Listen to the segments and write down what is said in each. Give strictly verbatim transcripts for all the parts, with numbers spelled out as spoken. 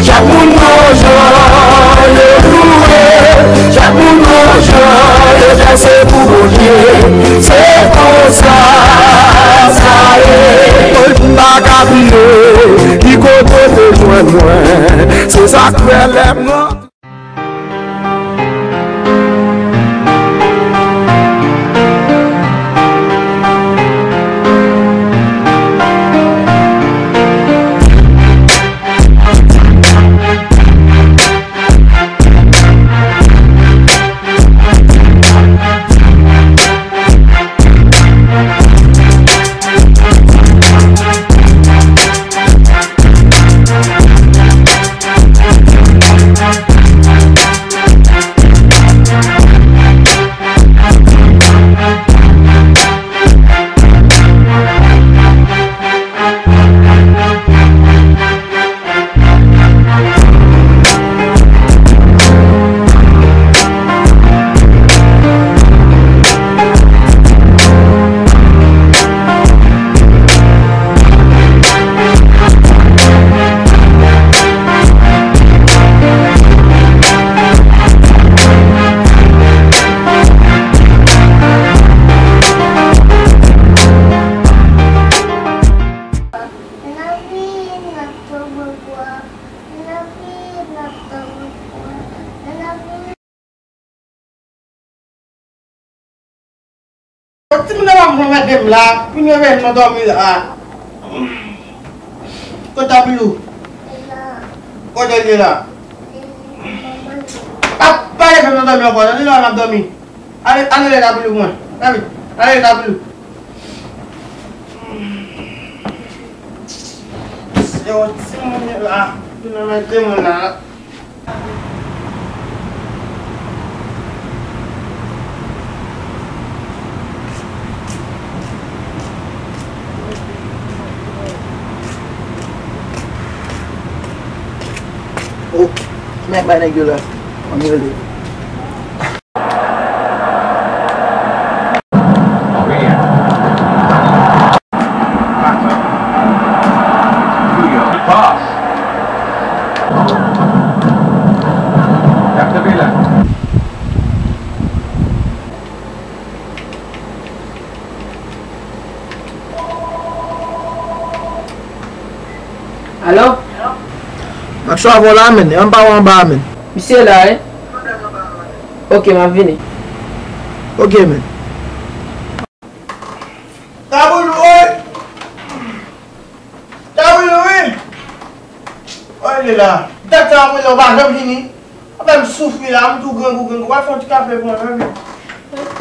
Chak moun gon jan yo louwe, chak moun gon jan yo danse pou Bondye. Se konsa sa ye. M pa ka bliye ki kote w te jwenn mwen. Se sa k fè lè m rantre. Timoun nan pa anmède m la, pou n reveye m nan dòmi la. Kote Tabilou? Kote l ye la? Pa, pa leve m nan dòmi ankò, tande la, m ap dòmi. Ale, ale lè Tabilou pou mwen. Tabilou, ale lè Tabilou. Se yon timoun yo la, vin nan men timoun la. Oh, men bay nèg yo la. Ann rele. Alo? Max, avè w la, men. An pa w anba, men. Misye la, wi. Ok, m ap vini. Ok, men. Tabilou, wi! Tabilou, wi! Wi, li la. Dat sa ap rele w pa janm vini. Ap fè m soufri la, m tou grangou, grangou. Al fè yon ti kafe pou mwen, men. Ok.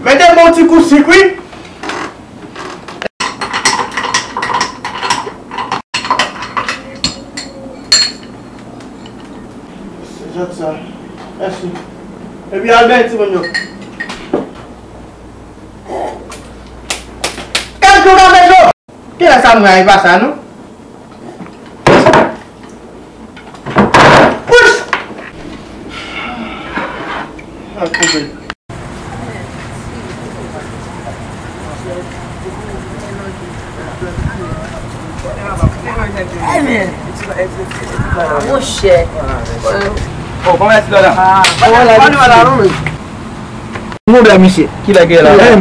Mete m yon ti kou sik, wi. Se jan sa. Mèsi. Epi al benyen timoun yo. Gad yon kafe cho! Kilè sa m rayi pa sa, non? Pouch! Al koupe. Monchè. Oh, kòman ti dòla? Ah, kòman la, la, non, men? Yon blag, misye. Kilè ki la? Eh,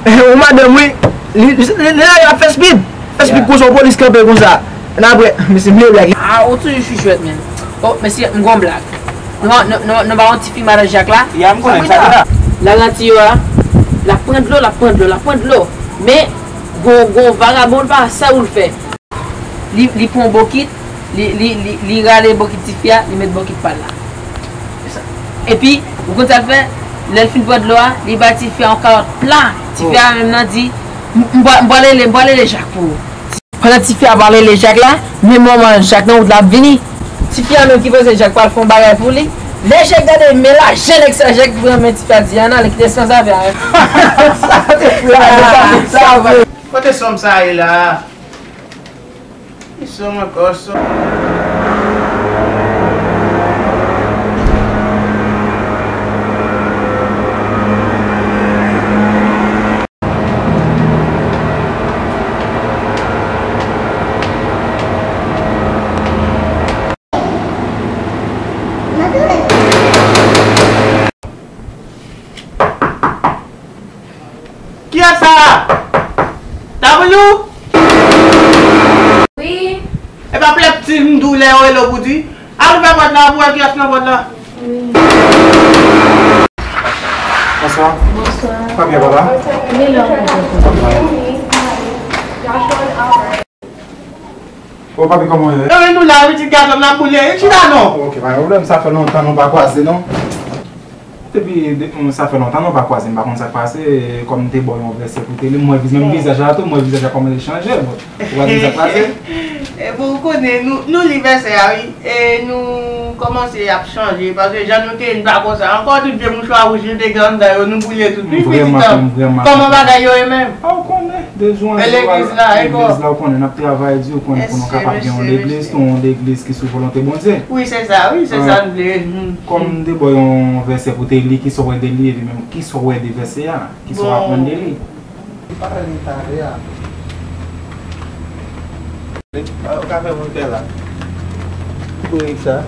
eh, yon madanm, wi. Li, li, li, li la, li ap fè speed. Fè speed konsa, yon polis kanpe konsa. N apre, misye, mete blag. Ah, ou toujou chouchwèt, men. Oh, mesye, m gon blag. Nou, nou, nou, nou ba yon tifi madan Jak la. Ya, m konnen sa la. L al nan tiyo a, l ap pran dlo, l ap pran dlo, l ap pran dlo. Men, gon, gon vagabon, l pa sa ou l fè. Li, li pran yon bokit, li, li, li, li rale bokit tifi a, li met bokit pa l la. Epi, ou konn sa l fè? Lè l fin pran dlo a, li bay tifi a yon kalòt pla. Tifi a menm nan di, "M, m pral, m pral rele, m pral rele Jak pou ou." Pandan tifi a pral rele Jak la, men manman Jak nan wout la ap vini. Tifi a menm ki panse Jak pral fè yon bagay pou li. Lè Jak gade men lajan nèg sa, Jak pran men tifi a di, "Ana, li kite san zafè a." Sa te fou, sa vre. Kote sòm sa ye la? Ki sòm ankò, sòm? Sa! W! Wi. E pa plè pti m di w lè yo rele w pou di. Al ouvè pòt la, pou wè kiyès nan pòt la. Wi. Bonswa. Bonswa. Papi a papa? Li la. O, papi, kòman w ye? Yo, nou la, pitit gason m ap boule. Chita non. Ok, pa gen pwoblèm, sa fè lontan nou pa kwaze, non? Epi, de, mm, sa fè lontan nou pa kwaze, m pa konn sa k pase, kòm m te ba w yon vèsè pou te li, m wè viz-, menm vizaj la tou, m wè vizaj la kòman li chanje, bon, ou pa konn sa k pase? E bon, ou konnen, nou, nou li vèsè a, wi, e nou kòmanse ap chanje, paske jan nou te ye, n pa konsa ankò, tout vye mouchwa wouj nou te gen anndan yo, nou boule tout, wi, pitit an. Kòman bagay yo ye menm? A, ou konnen, de jou an jou, legliz la, legliz la, ou konnen, n ap travay di, ou konnen, pou nou kapab gen yon legliz, tou yon legliz ki sou volonte Bondye. Wi, se sa, wi, se sa n vle. Kòm m te ba w yon vèsè pou te li, kisa w wè de li, epi menm, kisa w wè de vèsè a, kisa w aprann de li? Li pa fè li talè a. Ou ka fè moun pè la. Pou sa.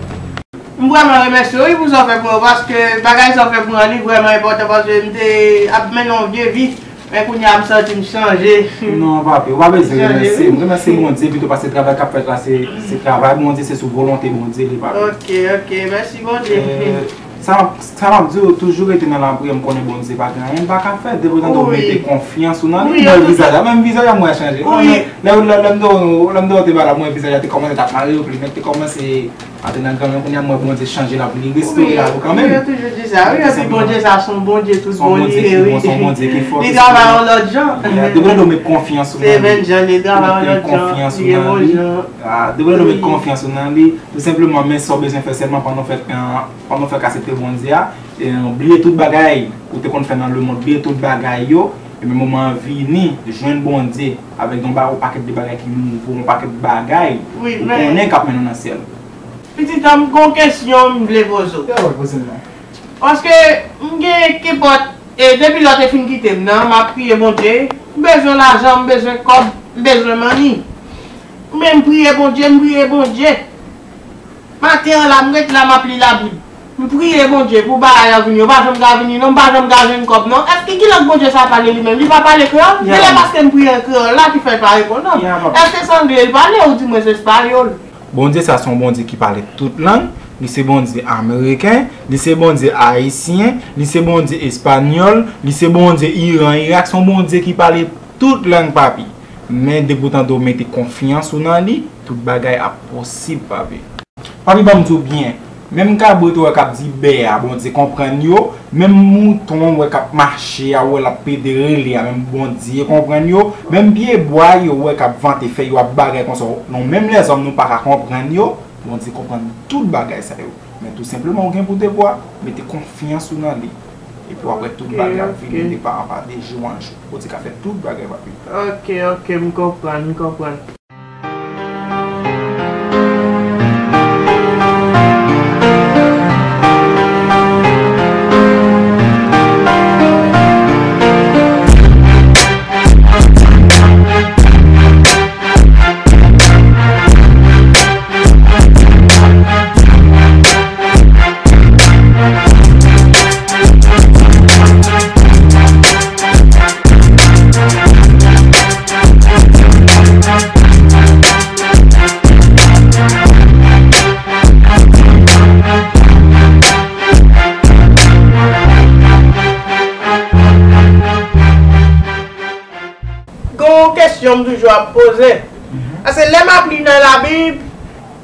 M vrèman remèsye w, wi, pou sa w fè pou mwen, paske bagay sa w fè pou mwen, li vrèman enpòtan, paske m te ap mennen yon vye vi, men kounye a m santi m chanje. Non, papi, ou pa bezwen remèsye m. Remèsye Bondye pito, paske travay k ap fèt la, se, se travay Bondye, se sou volonte Bondye li, papi. Ok, ok, mèsi Bondye. E, sa, sa m ap di w, toujou rete nan lapriyè, m konnen Bondye pa gen anyen l pa ka fè, depi w tande w mete konfyans ou nan li, m wè vizaj la, menm vizaj la m wè chanje. Lè, lè, lè m te, lè m te wè w te ba la, m wè vizaj la te kòmanse t ap mare yo, pli nèt te kòmanse antre nan grann, men kounye a m wè Bondye chanje lavi li, restore lavi kanmenm. Wi, yo toujou di sa, wi, yo di Bondye sa se yon Bondye tout bon li ye, wi. Se yon Bondye ki fò, li travay yon lòt jan. Depi w tande w met konfyans ou nan li, li travay yon lòt jan, li gen bon jan. Depi w tande w met konfyans ou nan li, tou senpleman, men sa w bezwen fè sèlman pandan w fè, pandan w fè k aksepte Bondye a, e, bliye tout bagay ou te konn fè nan lemonn, bliye tout bagay yo, e men moman an vini, jwenn Bondye avèk yon ba-, yon pakèt de bagay ki nouvo, yon pakèt bagay ou konnen k ap mennen w nan syèl. Pitit an, m gon kesyon m vle poze w. Paske m gen kenpòt, e depi lè w te fin kite m nan, m ap priye Bondye. M bezwen lajan, m bezwen kòb, m bezwen manni. Men m priye Bondye, m priye Bondye. Maten an la, m ret la, m ap li Labib. M priye Bondye pou bagay yo vini. Yo pa janm ka vini, non, m pa janm ka jwenn kòb, non. Èske ki lang Bondye sa pale li menm? Li pa pale kreyòl? Genlè paske m priye an kreyòl la ki fè l pa reponn, non. Èske se angle l pale ou di mwen se espayòl? Bondye sa se yon Bondye ki pale tout lang. Li se Bondye ameriken, li se Bondye ayisyen, li se Bondye espanyòl, li se Bondye Iran, Irak, se yon Bondye ki pale tout lang, papi. Men depi w tande w mete konfyans ou nan li, tout bagay ap posib, papi. Papi, ban m di w byen, menm kabrit ou wè k ap di bè a, Bondye konprann yo, menm mouton ou wè k ap mache a, ou wè l ap pede rele a, menm Bondye konprann yo, menm pyebwa yo ou wè k ap vante fèy yo, ap bagay konsa, nou menm lèzòm nou pa ka konprann yo, Bondye konprann tout bagay sa yo. Men tou senpleman, ou gen pou devwa mete konfyans ou nan li. Epi w ap wè tout bagay ap vini de pa an pa, de jou an jou. Bondye ka fè tout bagay, papi. Ok, ok, m konprann, m konprann. Gen yon kesyon m toujou ap poze. Paske lè m ap li nan Labib,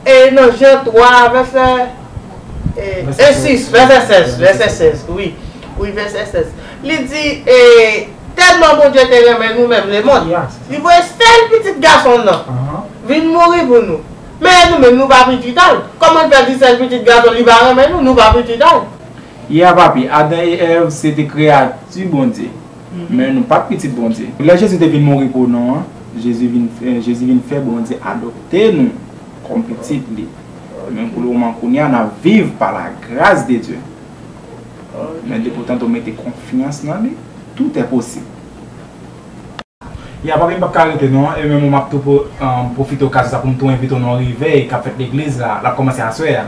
e nan Jan twa, vèsè, e, en sis, vèsè sèz, vèsè sèz, wi. Wi, vèsè sèz. Li di, e, tèlman Bondye te renmen nou menm lemonn, li voye sèl pitit gason l nan vin mouri pou nou. Men nou menm, nou pa pitit a l. Kòman l fè di sèl pitit gason l, li pa renmen nou, nou pa pitit a l? Ya, papi, Adan e Èv se te kreyati Bondye. Men nou pa t pitit Bondye. Lè Jezi te vin mouri pou nou an, Jezi vin fè, Jezi vin fè Bondye adopte nou kòm pitit li. Men pou lemoman kounye a, n ap viv pa la gras de Dye. Men depi w tande w mete konfyans nan li, tout est possible. Ya, papi, m p ap ka rete non, e menm mwen m ap tou pwo-, um, pwofite okazyon sa pou m tou envite w nan yon revèy k ap fèt legliz la, l ap kòmanse aswè a.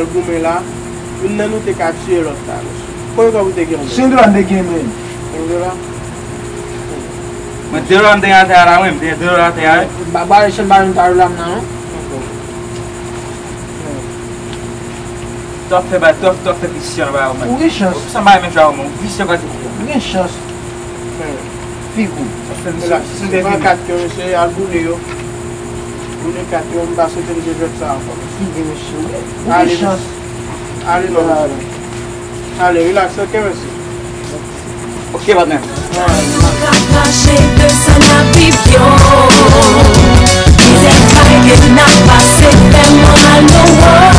pral goumen la. Youn nan nou te ka tiye lòt la, mesye. Konbyen dola ou te gen? Senk dola m te gen, men. Senk dola? Mwen, de dola m te gen atè a la, mwen, m te gen de dola atè a, wi. M pa ba, se m pa menm ta dola m nan, non. Twòp fè bay, twòp, twòp fè visye anba yo, mwen. Ou gen chans. Sa bay menm jan, mwen, visye kòti. Ou gen chans. Figou. Se pa kat yo, mesye, al boule yo. Boule kat yo, m pa swete m te jwèt sa ankò. Figi, mesye, ou gen, ou gen chans. Ale non, mesye. Ale, rilaks, ok, mesye. Ok, patnè. Nou ka fache de sa n ap viv yo. Mizè sa ke n ap pase fè m mal, no.